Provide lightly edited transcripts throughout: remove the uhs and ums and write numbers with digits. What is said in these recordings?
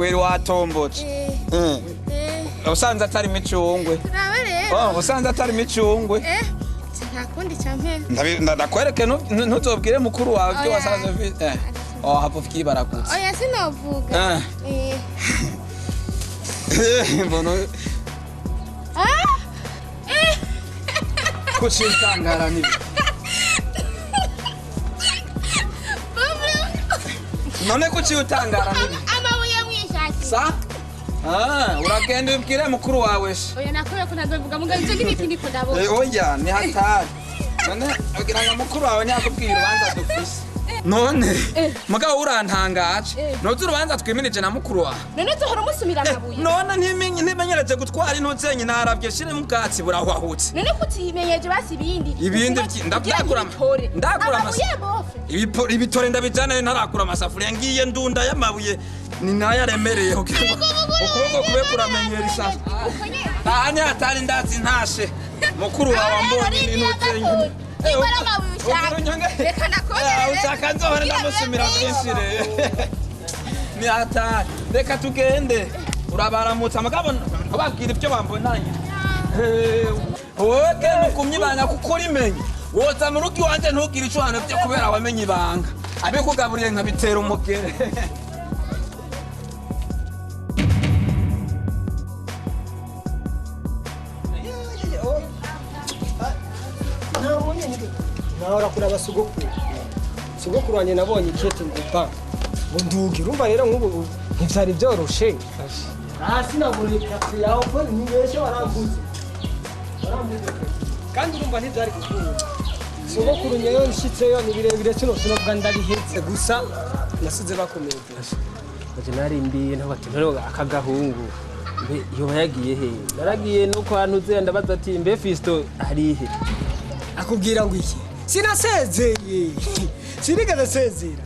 Kweri watombotse. Usanze atari micungwe. Turabe rero. Oh, usanze atari micungwe. Nta kundi campera. Ndakwereke, ntuzobwire mukuru wawe ibyo Oya. wasanze ufite. Oh, hapfa ukibaragutse. Oya, sinovuga. Mbona Ah! kucitangara nibi. None kuki utangara nibi? Amabuye mwishaki. Sa? Ah, uragenda ubwire mukuru wawe se. Oya, nakubwiye ko ntazovuga, mugabo ivyo n'ibiki ndiko ndabona. Oya, ni hatari. None ugira ngo mukuru wawe ntiyakubwira urubanza dufise? None mugabo urantangaje. Ntuzi urubanza twimirije na mukuru wawe? None uzohora umusumira amabuye? None ntimenyereje gutwara intuzenye, narabye shiremo ubwatsi burahwahutse. None kutimenyeje basi ibindi? Ibindi Kugira ngo ndagura amabuye bofe. Ibitore ndabijana, ntarakura amasafuriya, ngiye ndunda y'amabuye ni nayo aremereye kugira ngo ukuboko kube kuramenyera isasu. Aha ni hatari, ndazi ntashe mukuru wawe ambonye n'intuzenye. Niba amabuye ushaka. Reka nakongere. Ushaka nzohora ndamusumira byinshi rero. Ni hatari, reka tugende. Urabaramutsa, mugabo ntubabwire ibyo bambonanye. Wowe genda ugumye ibanga, kuko urimenye woza mu rugo iwanje ntugire ico wanavye kubera wamenye ibanga, abikugaburiye nkabitera umugere. Nabonye nahora kuraba sogokuru, sogokuru wanjye nabonye ikete ngo ba ngo nduge. Urumva rero nk'ubu ntivyari byoroshe hasi nabonye taxi yawe ko ntibeshe, warambuze, warambuze pe. Kandi urumva ntivyari gukunda sogokuru nyeyo nshitseyo ni birebire, kino sinovuga ndabihetse gusa nasize bakomeye. Aje narimbiye ntabati none aka gahungu mbe yoba yagiye he? Naragiye no kwa ntuze ndabaza ati mbe Fisto arihe? Akubwira ngo iki? Sinasezeye, sinigeze sezera,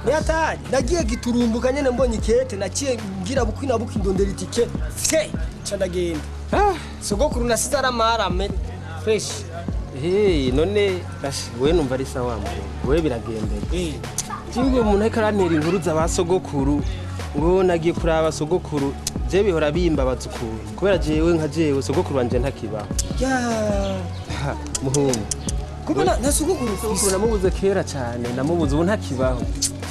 niyatari nagiye giturumbuka nyene mbonye ikete, naciye ngira bukwi na bukwi ndondera itike fye ca ndagenda. Sogokuru nasize aramarame fresh. Hey, none bashi we numva ari sawa muhungu we biragendeye. Jingo umuntu ariko arantera inkuru za sogokuru ngo nagiye kuraba sogokuru, je bihora bimbabaza ukuntu kubera jewe nka jewe sogokuru wanje ntakibaho. Ya. Ha, muhungu. Kuba na sogokuru Sogokuru ufise? Namubuze kera cyane, namubuze ubu ntakibaho.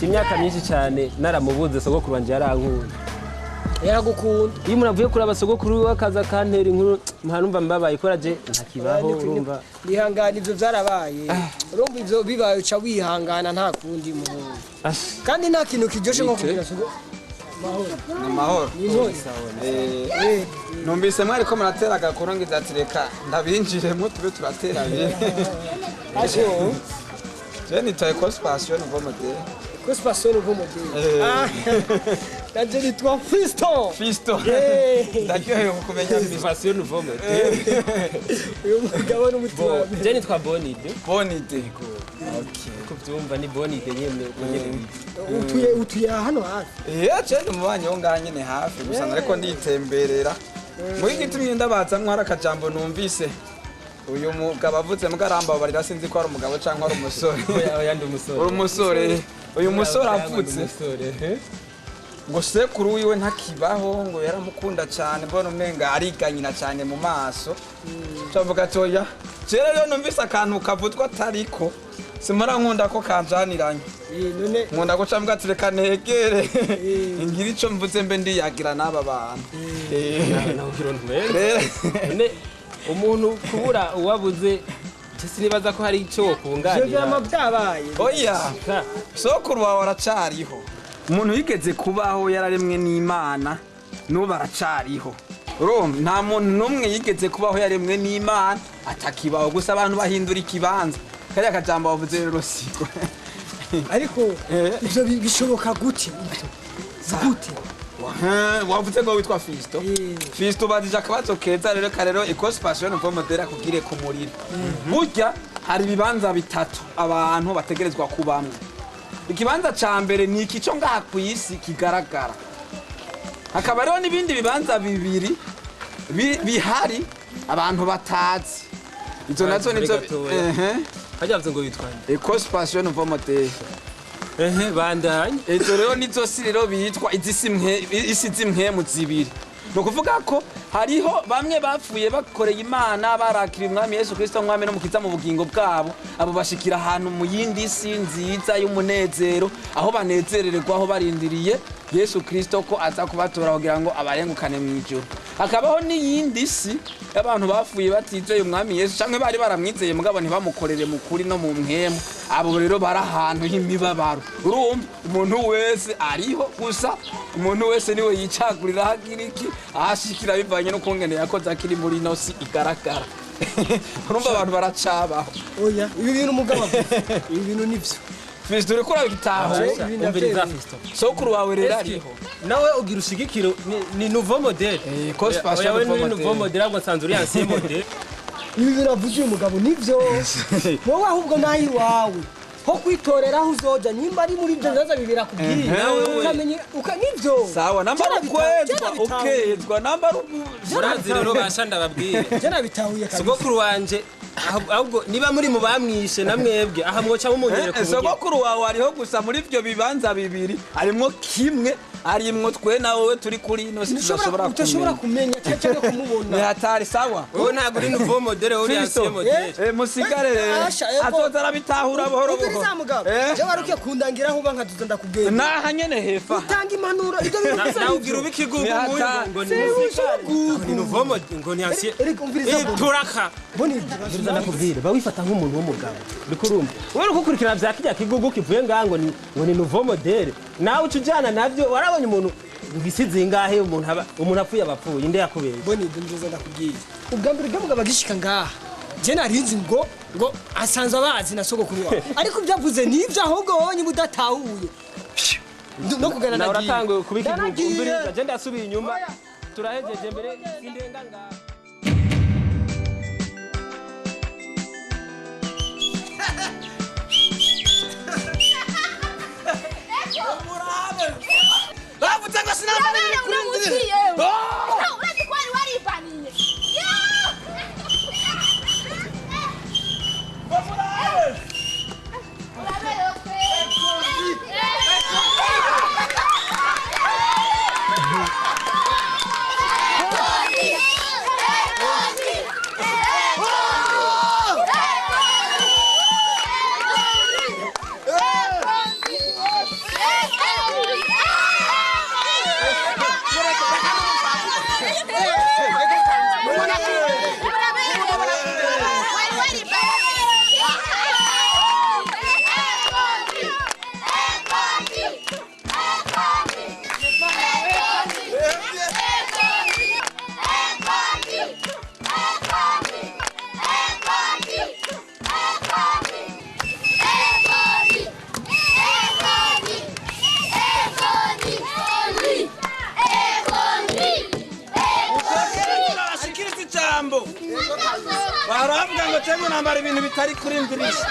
Imyaka myinshi cyane naramubuze, sogokuru wanje yarankunda. Yaragukunda. Iyo umuntu avuye kuraba sogokuru wiwe akaza akantera inkuru nta numva mbabaye kubera je ntakibaho, urumva. Wihangana, ivyo vyarabaye. Urumva ivyo bibaye uca wihangana, nta kundi muhungu. Ash. Kandi nta kintu kiryoshe nko kugira sogo mahoro. Ni amahoro. Ni intore. Numvise mwariko muratera agakuru, ngize ati reka ndabinjiremo tube turatera abiri. Asho. Je nitaye conspiration nouveau modèle. Conspiration nouveau modèle. Ah, nanje nitwa Fiston. Fisto. Ndaryohewe kumenya Fisto. Passion nouveau modèle. Uyu mugabo n'umutima wa mbere. Je nitwa Bonide. Bonide. Okay. Uko byumva ni Bonide nyene, uko nyene. Utuye hano hafi? Je ndi umubanyi wo ngaha nyene hafi gusa, ariko nditemberera. Muri gitumye ndabaza hari akajambo numvise uyu mugabo avuze mugarambabarira, sinzi ko ari umugabo cyangwa ari umusore. Oya oya, ndi umusore. Uri umusore. Uyu musore avutse Umusore, eh? ngo sekuru wiwe ntakibaho, ngo yaramukunda cyane, mbona umenga ariganyina cyane mu maso, cavuga ati oya, je rero numvise akantu kavutwa atariko simara nkunda ko kanjaniranye. None Nkunda guca mbwa ati reka negere ngira ico mvuze mbe ndiyagira n'aba bantu. Nawe ugira ntwere. Rero None umuntu kubura uwabuze, je sinibaza ko hari ico ivyo wokunganira. vyama vyabaye. Oya. Ka. Sokuru wawe aracariho. Umuntu yigeze kubaho yararemwe n'Imana n'ubu aracariho. Urumva nta muntu n'umwe yigeze kubaho yaremwe n'Imana atakibaho, gusa abantu bahindura ikibanza. Kariya kajambo wavuze rero siko. Ariko ivyo bishoboka gute ivyo? Gute? Wavuze ngo witwa Fisto? Eh. Fisto, ubajije akabazo keza rero. Karero ecospace nouveau modèle akugire ku muriro. Burya hari ibibanza bitatu abantu bategerezwa kubamwo. Ikibanza ca mbere ni iki cyo ngaha ku isi kigaragara. Hakaba hariho n'ibindi bibanza bibiri bihari abantu batazi. Izo nazo Kare nizo gatoya. Ehe. Hajya bavuze ngo witwa nde? Ecospace nouveau modèle. Ehe, bandanye. Izo rero nizo si rero bitwa izisi mwe, isi z'impwemu zibiri. Ni ukuvuga ko hariho bamwe bapfuye bakoreye Imana, barakira Umwami Yesu Kristo mwami n'Umukiza mu bugingo bwabo. Abo bashikira ahantu mu yindi si nziza y'umunezero, aho banezerererwaho barindiriye Yesu Kristo ko aza kubatora kugira ngo abarengukane mu ijuru. Hakabaho n'iyindi si y'abantu bapfuye batizeye Umwami Yesu, canke bari baramwizeye mugabo ntibamukorere mu kuri no mu mpwemu. Abo rero bari ahantu h'imibabaro. Urumva, umuntu wese ariho, gusa umuntu wese niwe yicagurira aho agira iki, ahashikira bivanye n'ukungene yakoze akiri muri ino si igaragara. Urumva, abantu baracabaho. Oya, ibi bintu umugabo avuze, ibi bintu nivyo. Fiston, uriko urabitahura? Umviriza, Fiston. Sokuru wawe rero ariho. Nawe ugira ushigikiro ni nouveau modèle. Eh, constipation. Oya, we nouveau ni modèle. nouveau modèle, ahubwo nsanzwe uri ancien modèle. Ibi bintu avuze uyu mugabo nivyo. Wowe ahubwo naho iwawe ho kwitorera aho uzoja, nimba ari muri ibyo bibazo bibiri akubwiye, ukamenya nivyo. Sawa, namba ari ukwezwa, ukezwa, namba ari Murazi rero, basha, ndababwire. Je nabitahuye kabisa. Sogokuru wanje ahubwo niba muri mu bamwishe na mwebwe aha mwoca mumunyere ku buryo. Sogokuru wawe ariho, gusa muri ibyo bibanza bibiri harimwo kimwe arimwo twe na wowe turi kuri ino si tudashobora Udashobora kumenya. kumenya cyangwa kumubona. Ni hatari, sawa. Wowe ntabwo uri nouveau modèle, wowe uri ancien modèle. Musigare rero. Asha, ego. Azoza arabitahura buhoro buhoro. Umviriza mugabo, je wari ukwiye kundangira aho uba nkaduza ndakubwira. Naha nyene hefa. Utanga impanuro, ibyo bintu gusa Nawe nivyo. ugira uba ikigugu Ni nk'uyu ngo ni Sigugu. ni nouveau modèle, ngo ni ancien. Erega umviriza, Eh, turaka. Mbona ibyo. Umviriza ndakubwire, ba wifata nk'umuntu w'umugabo, uriko urumva, wowe uriko ukurikirana vya kirya kigugu kivuye ngaha ngo ni nouveau modèle, nawe uca ujana navyo. Warabonye umuntu ngo isi zingahe, umuntu aba umuntu apfuye aba apfuye, inde yakubeshye? Mbona ibyo nziza, ndakubwiye ubwa mbere bwa mugabo agishika ngaha, je narinzi ngo asanzwe abazi na sogokuru wawe, ariko ibyo avuze nibyo, ahubwo wowe niba udatahuye no kugana Nawe nagiye. uratanguye kuba ikigugu. Ndanagiye. Umviriza, je ndasubiye inyuma, turahejeje mbere, sindenga ngaha. Bavuze ngo sinambara ibiri kuri nzira. Urazi ko wari warivaniye. Bashikiriza ijambo, baravuga ngo temwe nambara ibintu bitari kuri ndirisha.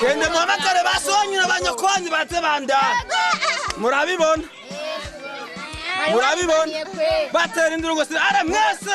Gende muhamagare basonyu na banyokonyi baze bandana. Murabibona, murabibona, batera induru ngo ara mwese.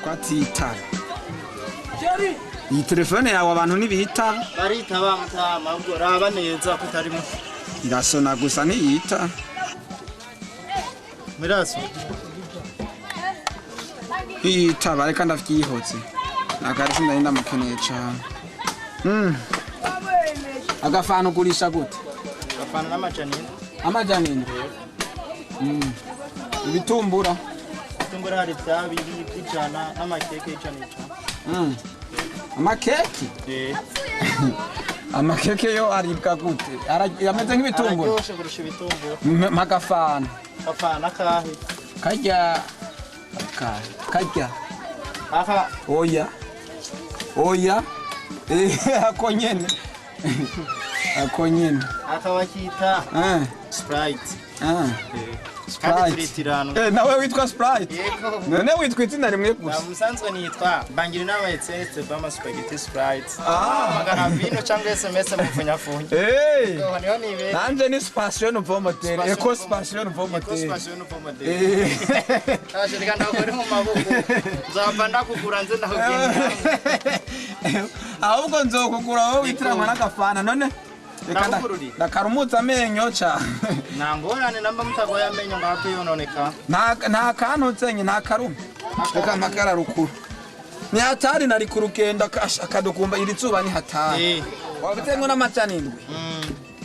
Kwatitara iyi telefone yawe, abantu ntibitaba. Baritaba mutama, ahubwo raba neza ko utarimo. Irasona gusa, ntiyita. Miraso. Ntiyitaba, reka ndavyihotse nakari sindari ndamukeneye cane. Agafana ugurisha gute? Gafana n'amajana 7. 700. Ibitumbura? Itumbura hari ivyabiri vy'ijana n'amakeke 100 100. Amakeki? Eh. Amakeke yo aribwa gute? Ameze nk'ibitumbura. Araryoshe kurusha ibitumbura. Mpagafana. Gafana kahe? Karya karya. Aka. Oya. Oya. Ako nyene. Ako nyene. Aka bakita Sprite. Kandi turitirano. Nawe witwa Sprite? Yego. None witwa izina rimwe gusa. Musanzwe nitwa Bangira inama Etienne Stebama Spaghetti Sprite. Magana vino cyangwa SMS mufunyafunya. Niho nibera. Nanje ni Spation Nouveau Modèle. Eco Spation Nouveau Modèle. Eco Spation Nouveau Modèle. Ashe reka ndakore mu maboko. Nzava ndakugura nze ndakugenda. Ahubwo nzokugura wowe witiranwa n'agafana none. Ndakarumutsa amenyo cha. Nta ngorane namba mutagoye amenyo ngo apfe yononeka. Nta kantu nsenye nta karuma. Reka mpakara rukuru. Ni hatari nari kurugenda akadukumba iri zuba ni hatari. Wavuze ngo n'amajana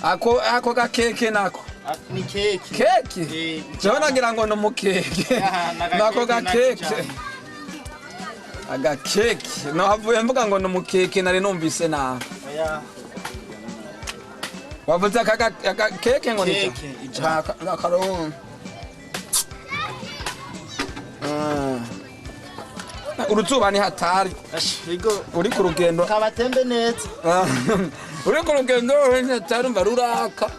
7. Ako gakeke nako. Ni keke. Keke? Jewe nagira ngo ni umukeke. Nako gakeke. Agakeke. No havuye mvuga ngo ni umukeke nari numvise nabi. Wavuze aka keke ngo ni ijana. Uruzuba ni hatari. Uri ku rugendo. Kabatembe neza. Uri ku rugendo ni hatari umva ruraka.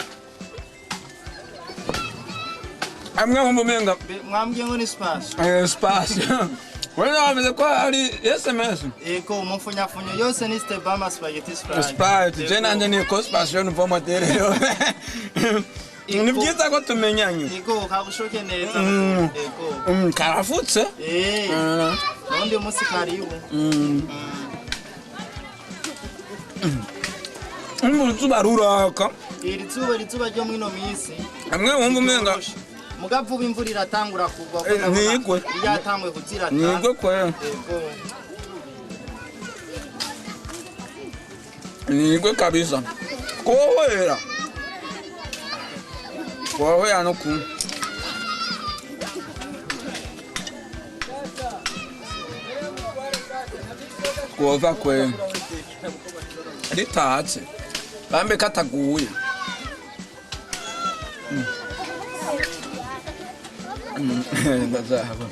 Amwe mu mumenga. Mwambwiye ngo ni space. Space. Wewe wavuze ko ari SMS. Ego mumfunyafunyo yose ni Stebama Spaghetti Sprite. Sprite, je nanje ni ko Spation Nouveau Modèle. Ni byiza ko tumenyanye. Ego kagushoke neza. Ego. Karafutse. Nundi munsi karibu. Uruzuba ruraka. Iri zuba ryo mwino minsi. Amwe wumva umenga mugavuba imvura iratangura kugwa. Nigwe. Yatangwe kuzirata. Nigwe kwe. Ego. Nigwe kabisa. Kohera. Kohera no ku. Kova kwe. Ritatse. Bambe kataguye. Ndazaba.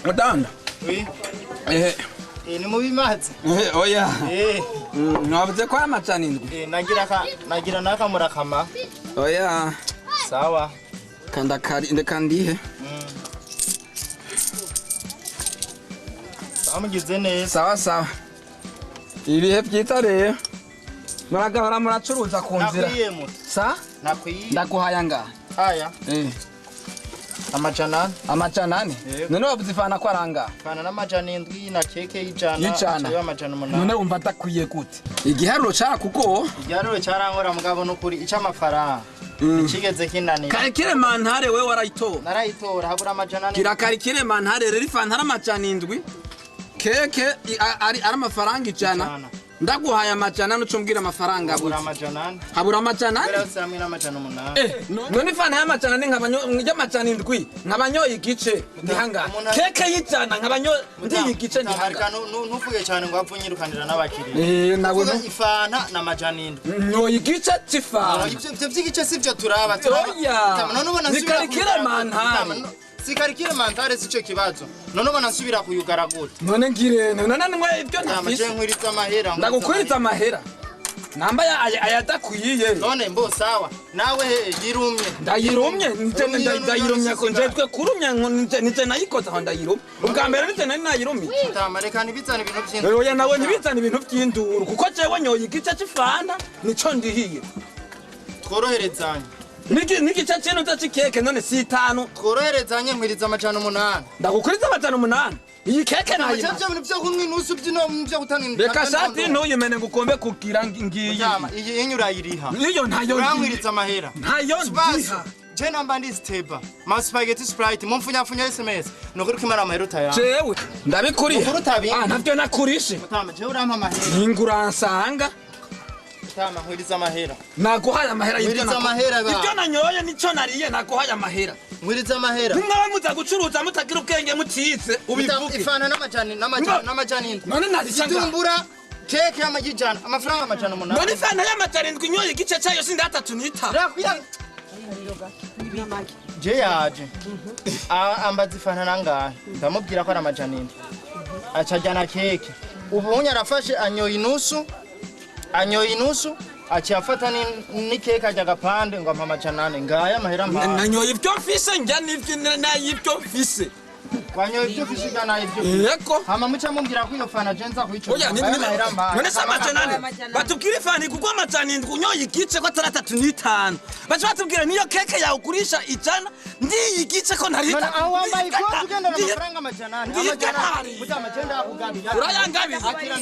Mudanda. Oui. Ni mubi mazi. Oya. Mwavuze ko amajana 7. Nagira naka murakama. Oya. Sawa. Kanda kari ndeka ndihe. Samugize neza. Sawa sawa. Ibihe byiza rero. Muragahora muracuruza ku nzira. Sa? Nakwiye. Ndaguhaya ngaha. Aya. Amajana 4. Amajana 4? None wavuze ifana ko aranga. Ifana n'amajana 7 na keke y'ijana. Amajana 8. None wumva atakwiye gute? Igiharuro cyakugo? Igiharuro cyarankora mugabo nukuri ic'amafaranga. Ikigeze kinanira. Karikire mantare we warayitora. Narayitora habura amajana 4. Gira karikire mantare rero ifana amajana 7. Keke ari amafaranga 100. Ndaguhaye amajana 4 ucumbwira amafaranga abuze. Habura amajana 4. Habura amajana 4? Habura hamwe n'amajana 8. None ifana y'amajana 4 nkabanyo y'amajana 7 nkabanyoye igice ndihanga. Keke y'ijana nkabanyo ndiye igice ndihanga. Ntuvuge cyane ngo apfunyirukanira n'abakiriya. Nawe ifana n'amajana 7. Nyoye igice c'ifana. Ivyo vy'igice sivyo turaba. Oya. None ubona ni karikire mantare. Si karikire mantare sico kibazo. None ubona nsubira kuyugara gute? None ngire none nwe ibyo ntafise. Nkwiriza amahera. Ndagukwiriza amahera. Namba ayadakwiye. None mbo sawa. Nawe yirumye. Ndayirumye ndayirumye ko njetwe kurumya nje nayikoza aho ndayirumye. Ubwa mbere nje nari nayirumye. Tamareka ntibizana ibintu by'induru. Oya nawe ntibizana ibintu by'induru kuko jewe nyoye igice c'ifana nico ndihiye. Tworoherezanye. N'igice cy'intu cy'ikeke none si 5. Tworoherezanye nkwiriza amajana 8. Ndagukuriza amajana 8. Iyi keke nayo. Ivyo bintu byo kunywa inusu byino byo gutanga intu. Reka shati ntuyimene ngo ukombe kugira ngiyi. Iyi inyu urayiriha. Iyo ntayo. Urankwiriza amahera. Ntayo ndiha. Je namba ndi steba. Ma spaghetti Sprite mumfunyafunya SMS. Nukuri kimara amahera utaya. Jewe ndabikuriha. Ntavyo nakurishe. Mutama jewe urampa amahera. Ninguransanga. Mutama nkwiriza amahera. Naguhaye amahera y'ibyo. Nkwiriza amahera. Ibyo nanyoye nico nariye naguhaye amahera. Mwiriza amahera. Nimwaba muza gucuruza mutagira ubwenge mutize ubivuge. Ifana n'amajana n'amajana n'amajana indwi. None nazica ngaha. Itumbura keke y'amagi 100, amafaranga 800. None ifanta y'amajana 7 inyoye igice cayo sindi 3.5. Rakwiya je yaje ambaza ifanta nangahe, ndamubwira ko ari 700, aca ajyana keke. Ubu arafashe anyoye inusu, anyoye inusu, aciye afata n'ikeke ajya agapande ngo ampa 400. Ngaya amahera mpaye. Nanyoye ibyo mfise, njya n'ivyo n'ayibyo mfise. Wanyoye ibyo ufise, ujya n'ayibyo ufise. Yego. Hama muca mubwira ko iyo fanta je nza kuyicuruza. Oya, ngaya amahera mpaye. None se 400 batubwira ifanta igurwa 700 unyoye igice ko atari 3.5, baca batubwira niyo keke yawe ugurisha 100 ndiyi igice ko ntari. None aho wambaye ikoti ugendana amafaranga 400? Ndiye 400 ntari. Mutama, je ndakugabiye. Urayangabiye. Akira.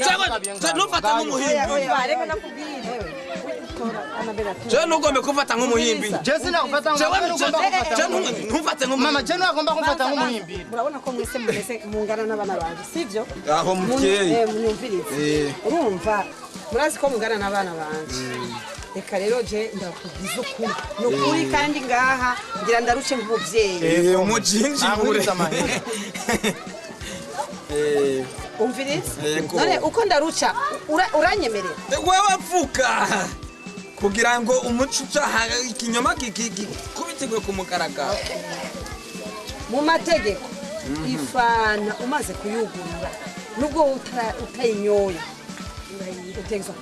Ntufate nk'umuhimbi. Oya, reka nakubwire. Tora Anabela. Jewe ntugombe kumfata nk'umuhimbi. Je sinagufata Jewe nk'umuhimbi. jewe ntumfate Mama, nk'umuhimbi. je ntagomba kumfata nk'umuhimbi. Murabona ko mwese mumeze mungana n'abana banje, sivyo? Aho muvyeyi. Munyumvirize. Urumva murazi ko mungana n'abana banje. Reka rero je ndakubwiza ukuri, ni ukuri, kandi ngaha ngira ndaruce nk'umuvyeyi. Umujinjibure. Ahuriza amahera. Umvirize. Yego. None uko ndaruca uranyemerera? Wewe vuga kugira ngo umuco uca ikinyoma gikubitirwe ku mugaragaro. Mu mategeko, ifana umaze kuyugurura, nubwo utayinyoye, utegerezwa.